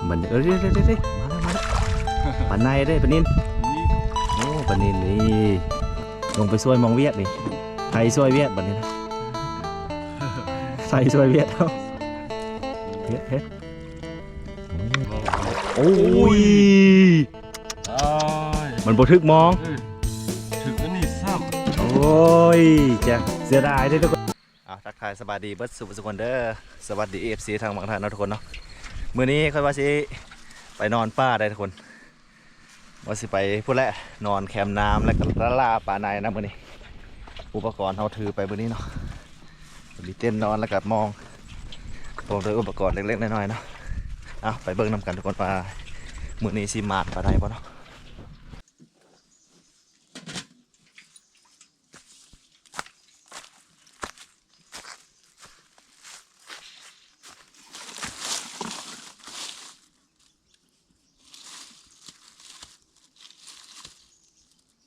ມັນ ເອີ ເດ້ໆໆໆ ມາແລ້ວ ມາແລ້ວ ປາໄນເດ້ ປານິນ ນີ້ ໂອ້ ປານິນນີ້ ລົງໄປຊ່ວຍໝ່ອງວຽດນີ້ ໃຜຊ່ວຍວຽດບັດນີ້ນະ ໃຜຊ່ວຍວຽດເຮົາ ເຮັດ ເຮັດ ໂອ້ຍ ໂອ້ຍ ມັນບໍ່ຖືກໝ່ອງ ເອີ ຖືກອັນນີ້ຊ້ຳ ໂອ້ຍ ຈະເສຍດາຍເດ້ທຸກຄົນ. ອ່າ ທັກທາຍສະບາຍດີເບິດສູ່ຜູ້ສູ່ຄົນເດີ ສະຫວັດດີເອັຟຊີທາງບາງທ່ານເນາະທຸກຄົນເນາະ ມື້ນີ້ຂ້ອຍວ່າຊິໄປນອນປ່າໄດ໋ທຸກຄົນ ວ່າຊິໄປພຸ້ນແຫຼະ ນອນແຄມນ້ຳ ແລ້ວກໍລ່າປາໄນນະມື້ນີ້ ອຸປະກອນເຮົາຖືໄປມື້ນີ້ເນາະ ມີເຕັນນອນ ແລ້ວກໍມອງ ພ້ອມດ້ວຍອຸປະກອນເລັກໆນ້ອຍໆເນາະ ເອົາ ໄປເບິ່ງນຳກັນທຸກຄົນວ່າ ມື້ນີ້ຊິໝານປາໄນບໍ່ເນາະ.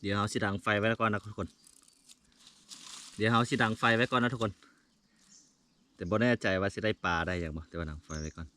ດຽວເຮົາຊິດັງໄຟໄວ້ກ່ອນນະທຸກຄົນ ດຽວເຮົາຊິດັງໄຟໄວ້ກ່ອນນະທຸກຄົນ ແຕ່ບໍ່ແນ່ໃຈວ່າຊິໄດ້ປາໄດ້ຫຍັງບໍ່ ແຕ່ວ່າດັງໄຟໄວ້ກ່ອນ.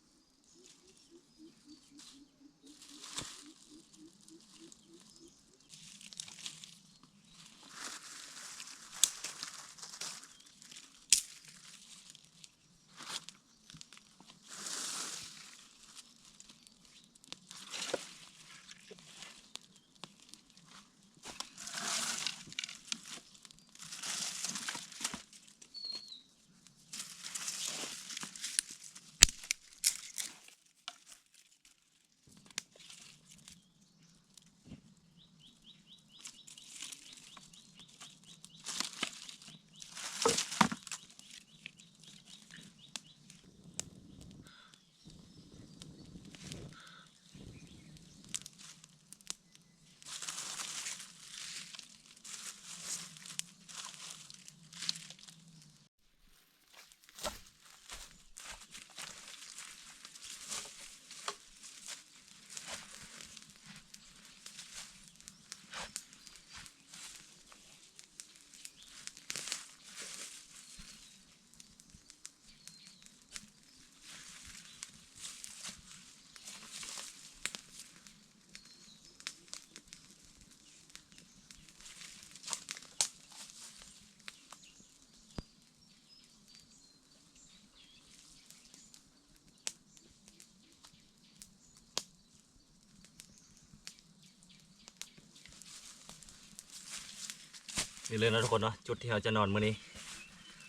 ນີ້ເລີຍເນາະທຸກຄົນເນາະ ຈຸດທີ່ເຮົາຈະນອນມື້ນີ້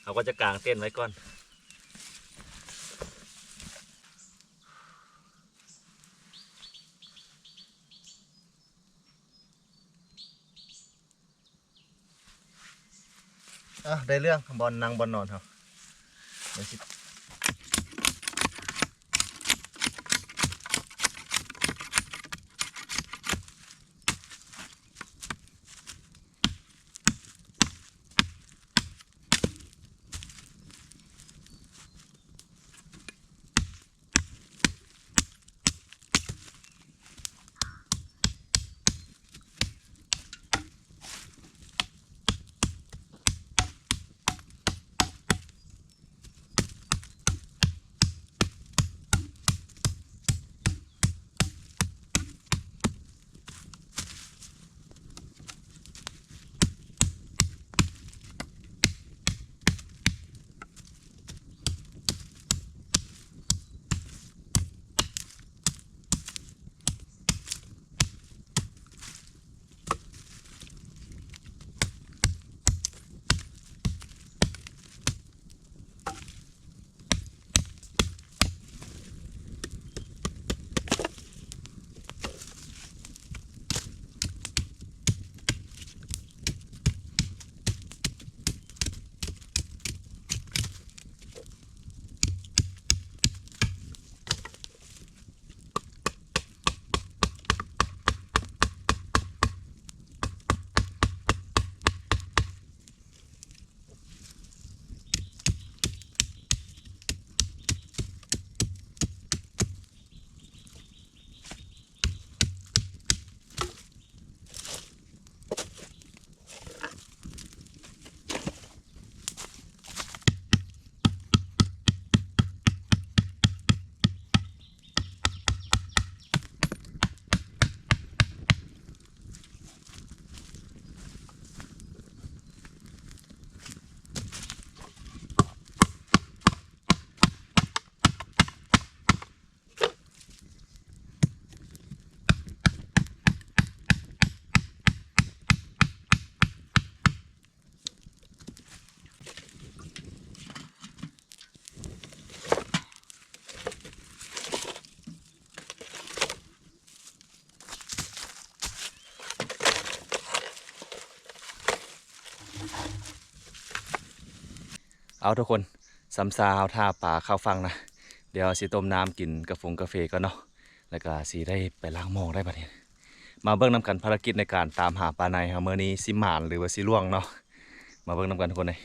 ເຮົາກໍຈະກາງເຕັນໄວ້ກ່ອນ. ອ່ະ ໄດ້ເລື່ອງ ບ່ອນນັ່ງບ່ອນນອນເຮົາ ດຽວຊິ ເອົາທຸກຄົນ ສ່ຳຊາເຮົາຖ້າປາເຂົ້າຝັ່ງນະ ດຽວເຮົາຊິຕົ້ມນ້ຳກິນກາຟົງກາເຟກ່ອນເນາະ ແລ້ວກະຊິໄດ້ໄປລ້າງໝໍ້ໄດ້ບັດນີ້. ມາເບິ່ງນຳກັນ ພາລະກິດໃນການຕາມຫາປາໄນເຮົາມື້ນີ້ຊິໝານ ຫຼືວ່າຊິລ່ວງເນາະ. ມາເບິ່ງນຳກັນທຸກຄົນເອີຍ.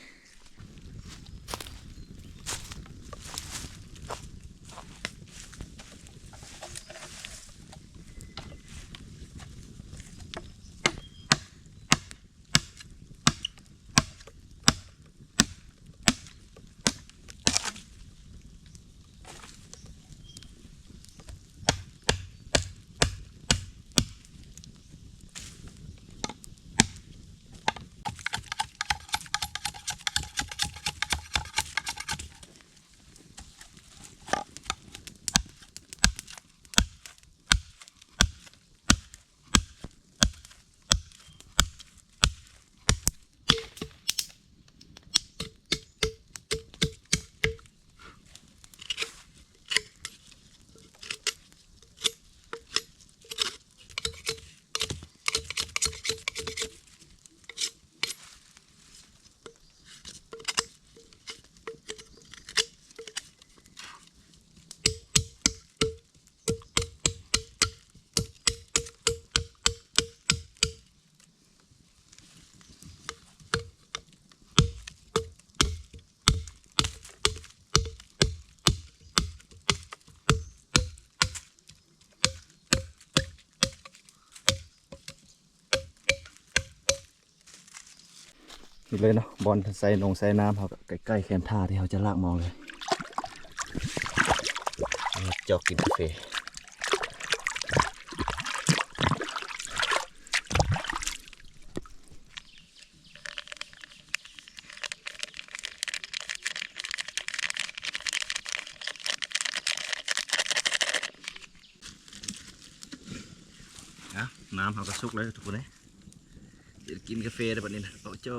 ນີ້ເລີຍເນາະ ບ່ອນໃສ່ນົງໃສ່ນ້ຳເຮົາ ໃກ້ໆແຄມທ່າທີ່ເຮົາຈະລາກມອງເລີຍ. ຈອກກິນກາເຟ. ນະ ນ້ຳເຮົາກໍສຸກແລ້ວທຸກຄົນເອີຍ. ດຽວກິນກາເຟແລ້ວບັດນີ້ນະ ໂອ້ໂຈ.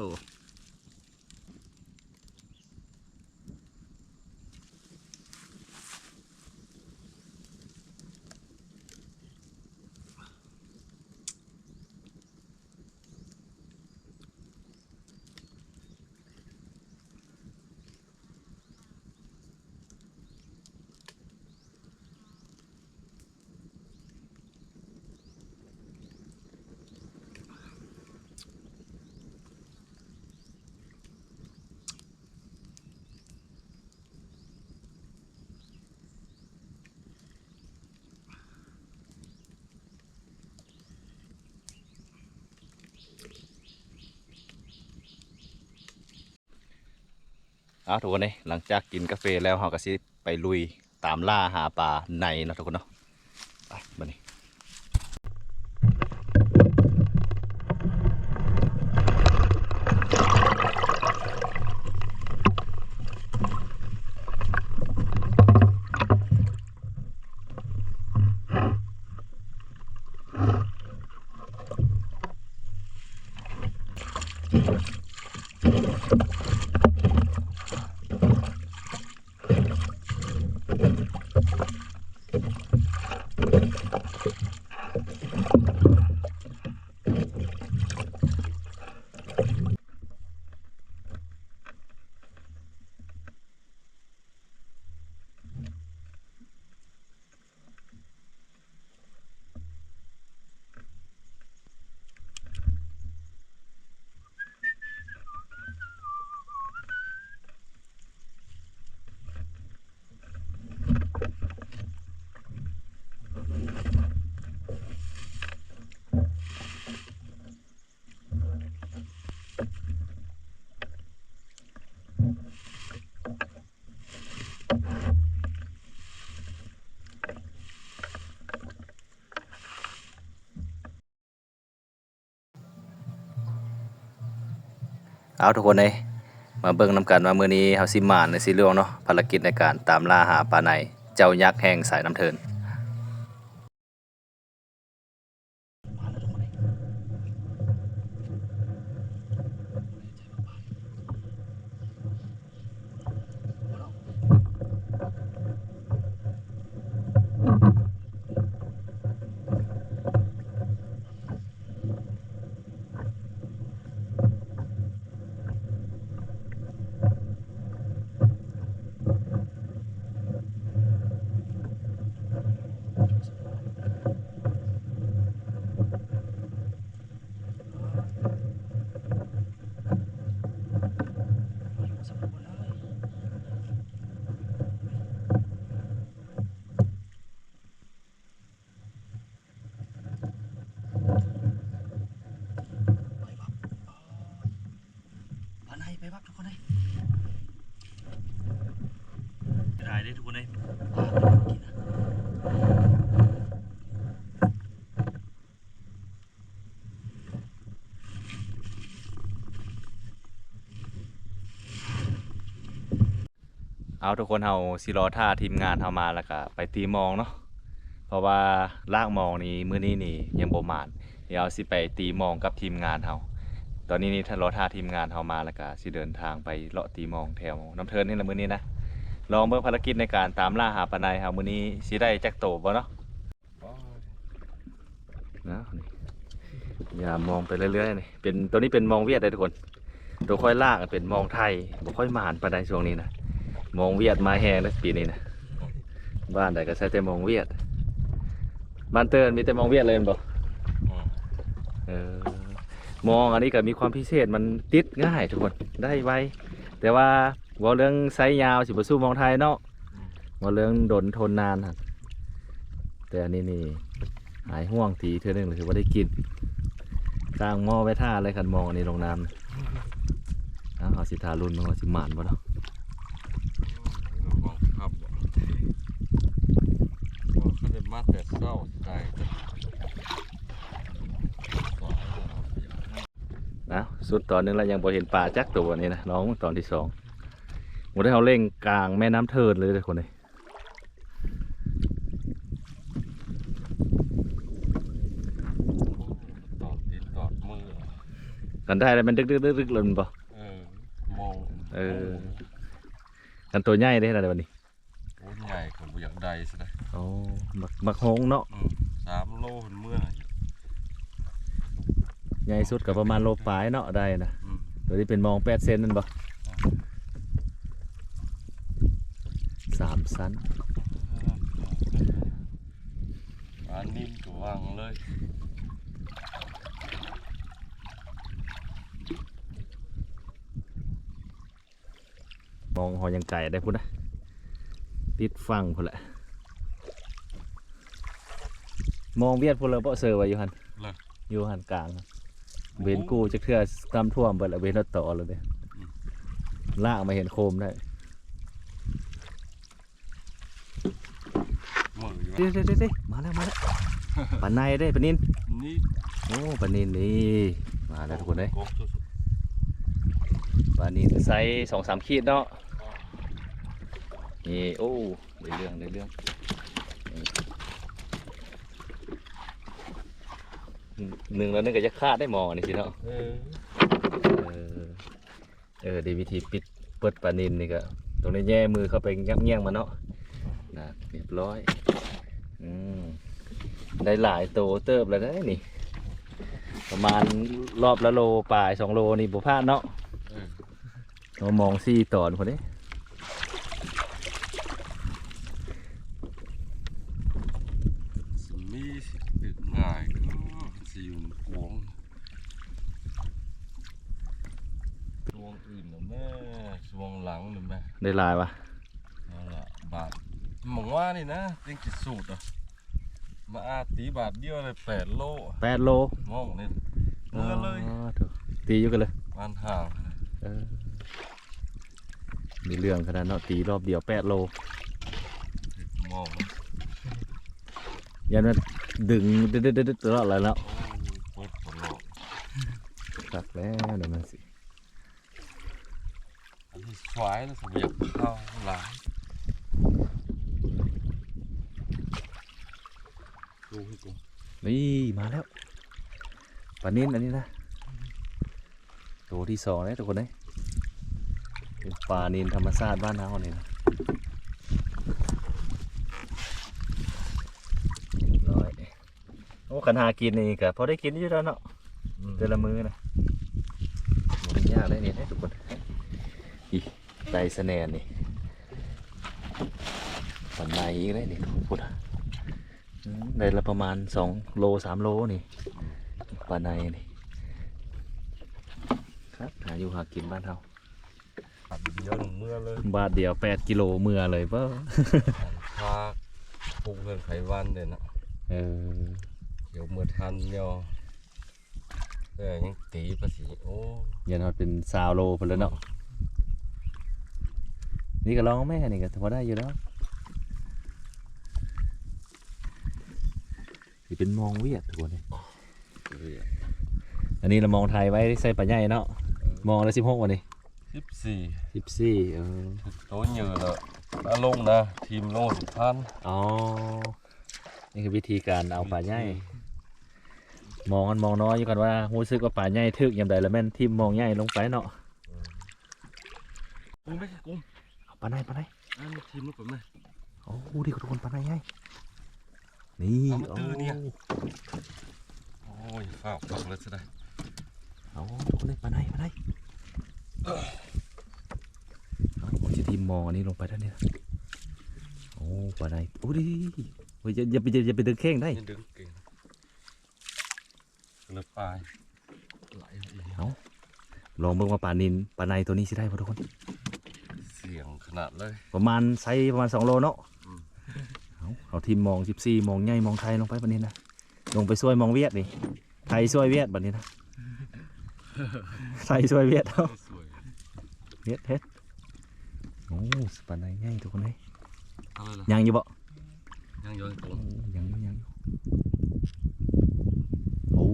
ເອົາ ທຸກຄົນເອີຍ ຫຼັງຈາກກິນກາເຟແລ້ວ ເຮົາກໍຊິໄປລຸຍຕາມລ່າຫາປາໄນເນາະທຸກຄົນເນາະ. ໄປ ບັດນີ້. ເອົາ ທຸກຄົນເອີຍ ມາເບິ່ງນຳກັນວ່າມື້ນີ້ເຮົາຊິໝານ ຫຼື ຊິລ່ວງເນາະ ພາລະກິດໃນການຕາມລ່າຫາປາໄນ ເຈົ້າຍັກແຫ່ງສາຍນ້ຳເທີນ. ເ ຫຼາຍເດ້ທຸກຄົນເອີຍ. ເອົາ ທຸກຄົນ ເຮົາຊິລໍຖ້າທີມງານເຮົາມາ ແລ້ວກະໄປຕີມອງເນາະ ເພາະວ່າລາກມອງນີ້ ມື້ນີ້ນີ້ຍັງບໍ່ໝານ. ດຽວເຮົາຊິໄປຕີມອງກັບທີມງານເຮົາ. ຕອນນີ້ນີ້ຖ້າລໍຖ້າທີມງານເຮົາມາ ແລ້ວກະຊິເດີນທາງໄປເລາະຕີມອງແຖວນ້ຳເທີນນີ້ລະມື້ນີ້ນະ. ລອງເບິ່ງພາລະກິດໃນການຕາມລ່າຫາປາໄນເຮົາມື້ນີ້ຊິໄດ້ຈັກໂຕບໍ່ເນາະ. ນະ ນີ້ ຍາມມອງໄປເລື້ອຍໆ ນີ້ເປັນ ໂຕນີ້ເປັນມອງຫວຽດເດ້ທຸກຄົນ. ໂຕຂ້ອຍລາກເປັນມອງໄທ ບໍ່ຄ່ອຍໝານປານໃດຊ່ວງນີ້ນະ. ມອງຫວຽດມາແຮງເດ້ປີນີ້ນະ. ບ້ານໃດກໍໃຊ້ແຕ່ມອງຫວຽດ. ບ້ານເຕີນມີແຕ່ມອງຫວຽດເລີຍແມ່ນບໍ່? ອືມ ເອີ ມອງອັນນີ້ກໍມີຄວາມພິເສດ ມັນຕິດງ່າຍທຸກຄົນ ໄດ້ໄວ. ແຕ່ວ່າເວົ້າເລື່ອງໄຊຍາວຊິບໍ່ສູ້ມອງໄທເນາະ. ອືມ ວ່າເລື່ອງດົນທົນນານຫັ້ນ. ແຕ່ອັນນີ້ນີ້ຫາຍຫ່ວງ ຕີເທື່ອໜຶ່ງແລ້ວຖືວ່າໄດ້ກິນ. ຕັ້ງໝໍ້ໄວ້ຖ້າເລີຍ ຄັນມອງອັນນີ້ລົງນ້ຳ. ເອົາ ເຮົາຊິຖ້າລຸ້ນເບິ່ງວ່າຊິໝານບໍ່ເນາະ. ລະວັງຄັບບໍ່ ໂອ້ ຄັນໄດ້ມາແຕ່ເຊົ້າ ຕາຍ. ນະ ສຸດຕອນໜຶ່ງລະ ຍັງບໍ່ເຫັນປາຈັກໂຕນີ້ນະ. ລອງເບິ່ງຕອນທີສອງ. ບໍ່ໄດ້ ເຮົາເລັ່ງກາງແມ່ນ້ຳເທີນເລີຍເດ້ຄົນເອີຍ. ຕອດຕີນຕອດມື ຄັນໄດ້ແລ້ວແມ່ນດຶກໆໆໆ ແລ້ວແມ່ນບໍ່? ເອີ ມອງ ເອີ ຄັນໂຕໃຫຍ່ເດ້ ໄດ້ບັດນີ້. ໂອ້ ໃຫຍ່ ຂ້ອຍບໍ່ຢາກໄດ້ຊັ້ນນະ. ອໍ ໝາກ ໝາກໂຮງເນາະ. ອືມ ສາມໂລເພິ່ນເມືອ. ໃຫຍ່ສຸດກໍປະມານໂລປາຍເນາະ ໄດ້ນະ. ອືມ ໂຕນີ້ເປັນມອງແປດເຊັນແມ່ນບໍ່? ອ່າ ສາມຊັ້ນ. ປານິນກໍວາງເລີຍ. ມອງເຮົາຍັງໄກໄດ໋ພຸ້ນນະ ຕິດຝັ່ງພຸ້ນແຫຼະ. ມອງຫວຽດພຸ້ນລະເບາະ ເຊີໄວ້ຢູ່ຫັ້ນ ລະ ຢູ່ຫັ້ນກາງ. ໂອ້ ເວັນກູ້ຈັກເທື່ອ ນ້ຳຖ້ວມເບິດລະ ເວັນຕັດຕໍ່ລະເດ້. ອືມ ລາກມາເຫັນໂຄມໄດ້. ເບິ່ງຢູ່ ເດ້ໆໆໆ ມາແລ້ວ ມາແລ້ວ ປາໄນເດ້ ປານິນນີ້. ໂອ້ ປານິນນີ້ ມາແລ້ວທຸກຄົນເອີຍ. ປານິນໄຊສອງສາມຂີດເນາະ. ນີ້ ໂອ້ ໄດ້ເລື່ອງ ໄດ້ເລື່ອງ. ໜຶ່ງແລ້ວໜຶ່ງກໍຢາກຂາດໄດ້ໝໍ່ນີ້ຊິເນາະ. ເອີ ເອີ ເອີ ເດ ວິທີປິດ ເປີດປານິນນີ້ກໍຕ້ອງໄດ້ແຍ່ມືເຂົ້າໄປຫຍັບແຫຍ່ງມາເນາະ. ນະ ຮຽບຮ້ອຍ. ອືມ ໄດ້ຫຼາຍໂຕເຕີບແລ້ວເດ້ນີ້ ປະມານລອບລະໂລປາຍ ສອງໂລນີ້ບໍ່ພາດເນາະ. ເອີ ເຮົາມອງສີ່ຕອນພຸ້ນເດ້. ຊິມີ ຊິຕຶກງ່າຍ ຄືຊິຢູ່ກວງ ຊ່ວງອື່ນນະແມ່ ຊ່ວງຫຼັງນະແມ່. ໄດ້ຫຼາຍວະ? ເອົາລະ ບາດ ໝ່ອງວ່ານີ້ນະ ຍັງຊິສູດອະ ມາອາດຕີບາດດຽວໄດ້ແປດໂລ. ແປດໂລ ມອງນີ້ ເມືອເລີຍ. ອໍ ໂທ້ ຕີຢູ່ກັນເລີຍ ປານຫ່າງ. ເອີ ມີເລື່ອງຂະໜາດເນາະ ຕີລອບດຽວແປດໂລ. ມອງ ຢ້ານມັນດຶງດຶດໆໆຕະຫຼອດແລ້ວເນາະ. ໂອ້ ເປີດຕະຫຼອດ ຄັກແລ້ວນະມັນຊິ. ອັນນີ້ສວາຍນະ ສະບຽກເຂົ້າຫຼາຍ. ດູໃຫ້ກົງ ນີ້ມາແລ້ວ ປານິນອັນນີ້ນະ ໂຕທີສອງແລ້ວທຸກຄົນເອີຍ. ເປັນປານິນທຳມະຊາດບ້ານເຮົານີ້ນະ. ໂອ້ ຄັນຫາກິນນີ້ກໍພໍໄດ້ກິນຢູ່ແລ້ວເນາະ. ອືມ ແຕ່ລະມື້ນະ ບໍ່ໄດ້ຍາກເດ້ນີ້ເດ້ທຸກຄົນ. ອີ ໄດ້ສະແໜນນີ້ ປາໄນອີກເດ້ນີ້ ພຸ້ນນະ. ອືມ ໄດ້ລະປະມານສອງໂລ ສາມໂລນີ້ ປາໄນນີ້. ຄັກ ຫາຢູ່ຫາກິນບ້ານເຮົາ. ບາດດຽວເມືອເລີຍ ບາດດຽວແປດກິໂລເມືອເລີຍເບິ່ງ. ພາກ ປູກເຮືອນໄຂວັນເດ້ນະ. ເອີ ດຽວເມືອທັນເນາະ. ເອີ ຍັງຕີພາສີ ໂອ້ ຢ້ານຮອດເປັນຊາວໂລພຸ້ນແລ້ວເນາະ. ນີ້ກໍລອງແມ່ ນີ້ກໍພໍໄດ້ຢູ່ແລ້ວ. ຊິເປັນມອງຫວຽດທຸກຄົນເອີຍ. ອັນນີ້ລະມອງໄທໄວ້ໃສ່ປາໃຫຍ່ເນາະ. ເອີ ມອງລະສິບຫົກ ວັນນີ້ ສິບສີ່ ສິບສີ່. ເອີ ໂຕໃຫຍ່ລະ ອາລົງນະ ທີມໂລສິບພັນ. ອໍ ນີ້ຄືວິທີການເອົາປາໃຫຍ່. ມອງອັນມອງນ້ອຍຢູ່ ຄັນວ່າຮູ້ສຶກວ່າປາໃຫຍ່ຖືກຍາມໃດ ລະແມ່ນຖິ້ມມອງໃຫຍ່ລົງໄປເນາະ. ກຸມໄປ ກຸມ ເອົາປາໃຫຍ່ ປາໃຫຍ່. ອັນນີ້ຖິ້ມລົງໄປແມ່. ໂອ້ ດີທຸກຄົນ ປາໃຫຍ່ໃຫຍ່. ນີ້ ເອົາມາ ໂອ້ ຕື່ນນີ້. ໂອ້ຍ ຟ້າວປັກເລີຍຊະໄດ. ເອົາທຸກຄົນເອີຍ ປາໃຫຍ່ ປາໃຫຍ່. ເອົາ ຊິຖິ້ມມອງອັນນີ້ລົງໄປດ້ານນີ້ນະ. ໂອ້ ປາໃຫຍ່. ໂອ້ ດີ ໂອ້ຍ ຢ່າ ຢ່າໄປ ຢ່າໄປດຶງແຂ້ງໄດ. ຢ່າດຶງແຂ້ງ. ເລີຍປາຍ. ເອົາ ລອງເບິ່ງວ່າປານິນ ປາໃນໂຕນີ້ຊິໄດ້ບໍ່ທຸກຄົນ. ສຽງຂະໜາດເລີຍ. ປະມານ ໄຊປະມານສອງໂລເນາະ. ອືມ ເອົາ ເອົາຖິ້ມມອງສິບສີ່ ມອງໃຫຍ່ ມອງໄທລົງໄປບັດນີ້ນະ. ລົງໄປຊ່ວຍມອງຫວຽດນີ້ ໄທຊ່ວຍຫວຽດບັດນີ້ນະ. ໄທຊ່ວຍຫວຽດ ເອົາ ຫວຽດເຮັດ. ໂອ້ ປາໃນໃຫຍ່ທຸກຄົນເອີຍ. ເອົາເລີຍລະ ຍັງຢູ່ບໍ່? ຍັງຢູ່ ໂອ້ ຍັງຢູ່ ຍັງຢູ່. ໂອ້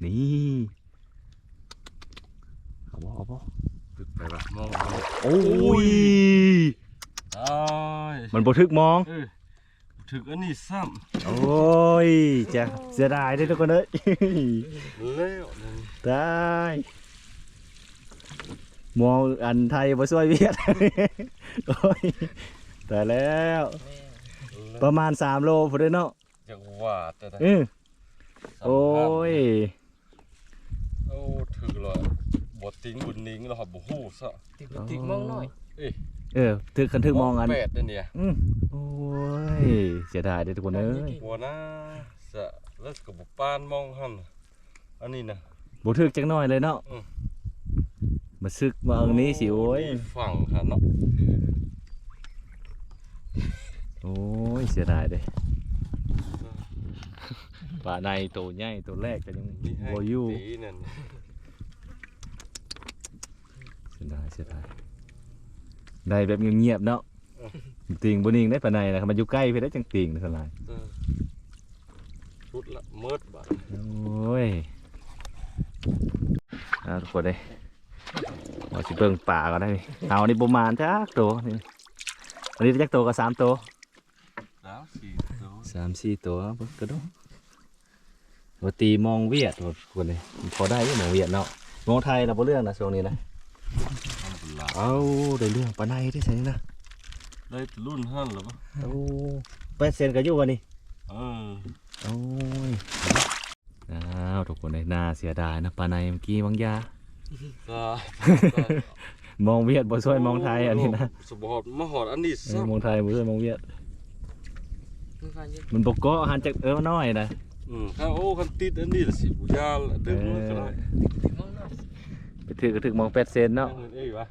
ນີ້ ເອົາບໍ່ ເອົາບໍ່? ຖືກໄປວະ ມອງ. ໂອ້ຍ ໂອ້ຍ ມັນບໍ່ຖືກມອງ. ເອີ ຖືກອັນນີ້ຊ້ຳ. ໂອ້ຍ ຈະເສຍດາຍເດ້ທຸກຄົນເອີຍ. ແລ້ວນັ້ນ ຕາຍ ມອງອັນໄທບໍ່ຊ່ວຍຫວຽດ. ໂອ້ຍ ຕາຍແລ້ວ. ປະມານສາມໂລພຸ້ນເດ້ເນາະ. ຈັກວ່າແຕ່ ເອີ ໂອ້ຍ ໂອ້ ຖືກແລ້ວ ບໍ່ຕິງບຸນນິງແລ້ວ ເຮົາບໍ່ຮູ້ຊະ. ຕິງ ຕິງມອງນ້ອຍ. ເອີ ເອີ ຖືກ ຄັນຖືກມອງອັນ ມອງແປດເດ້ນີ້. ອື ໂອ້ຍ ເສຍດາຍເດ້ທຸກຄົນເອີຍ. ບໍ່ນາ ສະ ແລ້ວກໍບໍ່ປານມອງຫັ້ນ. ອັນນີ້ນະ ບໍ່ຖືກຈັກໜ້ອຍເລີຍເນາະ. ອື ມາຊຶກມາເອົານີ້ຊິ ໂອ້ຍ ຝັງຫັ້ນເນາະ. ໂອ້ຍ ເສຍດາຍເດ້. ປາໃນໂຕໃຫຍ່ໂຕແລກກໍຍັງບໍ່ຢູ່. ເສຍດາຍ ເສຍດາຍ. ໄດ້ແບບງຽບໆເນາະ. ເອີ ຕິງບໍ່ນິງໄດ້ປາໃນນະ ຄັນມາຢູ່ໃກ້ເພິ່ນໄດ້ຈັ່ງຕິງນະສ່ວນຫຼາຍ. ເອີ ສຸດລະ ໝົດບາດ. ໂອ້ຍ ເອົາທຸກຄົນເດ້ ເຮົາຊິເບິ່ງປາກ່ອນໄດ໋. ເຮົານີ້ບໍ່ໝານຈັກໂຕນີ້. ອັນນີ້ຈັກໂຕ? ກໍສາມໂຕ ສາມສີ່ໂຕ ສາມສີ່ໂຕ. ເອົາເບິ່ງກະດູ ວ່າຕີມອງຫວຽດທຸກຄົນເດ້. ມັນພໍໄດ້ຢູ່ມອງຫວຽດເນາະ. ມອງໄທລະບໍ່ເລື່ອງນະຊ່ວງນີ້ນະ. ເອົາ ໄດ້ເລື່ອງ. ປາໃນໄດ້ໃສນະ? ໄດ້ລຸ້ນຫັ້ນລະບໍ່? ໂອ້ ແປດເຊັນກະຢູ່ບໍ່ນີ້? ເອີ ໂອ້ຍ ອ້າວ ທຸກຄົນເອີຍ ໜ້າເສຍດາຍນະ. ປາໃນເມື່ອກີ້ວາງຢາ ມອງຫວຽດບໍ່ຊ່ວຍມອງໄທອັນນີ້ນະ. ສະບອດມາຮອດອັນນີ້ ເອີ ຊະ ມອງໄທບໍ່ຊ່ວຍມອງຫວຽດ. ມັນບໍ່ເກາະຫັ້ນຈັກ ເອີ ນ້ອຍນະ. ອື ຄັນ ໂອ້ ຄັນຕິດອັນນີ້ລະຊິບໍ່ຢາລະ ດຶງມາກໍໄດ້. ເອີ ໄປຖືກກໍຖືກມອງແປດເຊັນເນາະ. ເອີ ເອີ ວ່າ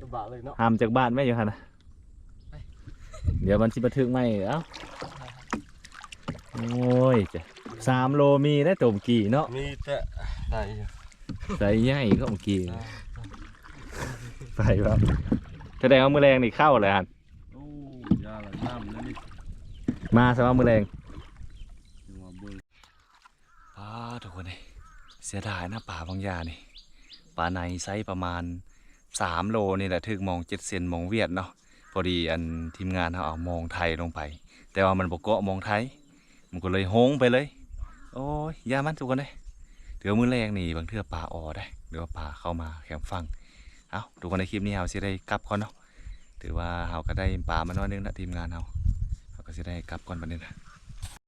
ລຳບາກເລີຍເນາະ. ຫ້າມຈັກບາດແມ່ຢູ່ຫັ້ນນະ. ດຽວມັນຊິມາຖືກໃໝ່. ເອົ້າ ໂອ້ຍ ສາມໂລມີໄດ້ໂຕເມື່ອກີ້ເນາະ. ມີແຕ່ໄດ້ຢູ່ ໄຊໃຫຍ່ກໍເມື່ອກີ້. ໄປວ່າ ສະແດງວ່າມື້ແລງນີ້ເຂົ້າແລ້ວຫັ້ນ. ໂອ້ ຢາລະນ້ຳແລ້ວນີ້ ມາຊະວ່າມື້ແລງ. ຈັ່ງວ່າເບິ່ງ ປາ ທຸກຄົນເອີຍ ເສຍດາຍນະ ປາບາງຢ່ານີ້. ປາໃນໄຊປະມານສາມໂລນີ້ແຫຼະ ຖືກມອງເຈັດເຊັນ ມອງຫວຽດເນາະ. ພໍດີອັນທີມງານເຮົາເອົາມອງໄທລົງໄປ ແຕ່ວ່າມັນບໍ່ເກາະມອງໄທ ມັນກໍເລີຍໂຮງໄປເລີຍ. ໂອ້ຍ ຢ່າມັນທຸກຄົນເອີຍ. ຖືວ່າມື້ແລງນີ້ບາງເທື່ອປາອໍໄດ໋ ຫຼືວ່າປາເຂົ້າມາແຄມຝັ່ງ. ເອົ້າ ທຸກຄົນເອີຍ ຄລິບນີ້ເຮົາຊິໄດ້ກັບກ່ອນເນາະ. ຖືວ່າເຮົາກໍໄດ້ປາມາໜ້ອຍໜຶ່ງລະ ທີມງານເຮົາ ເຮົາກໍຊິໄດ້ກັບກ່ອນບັດນີ້ນະ.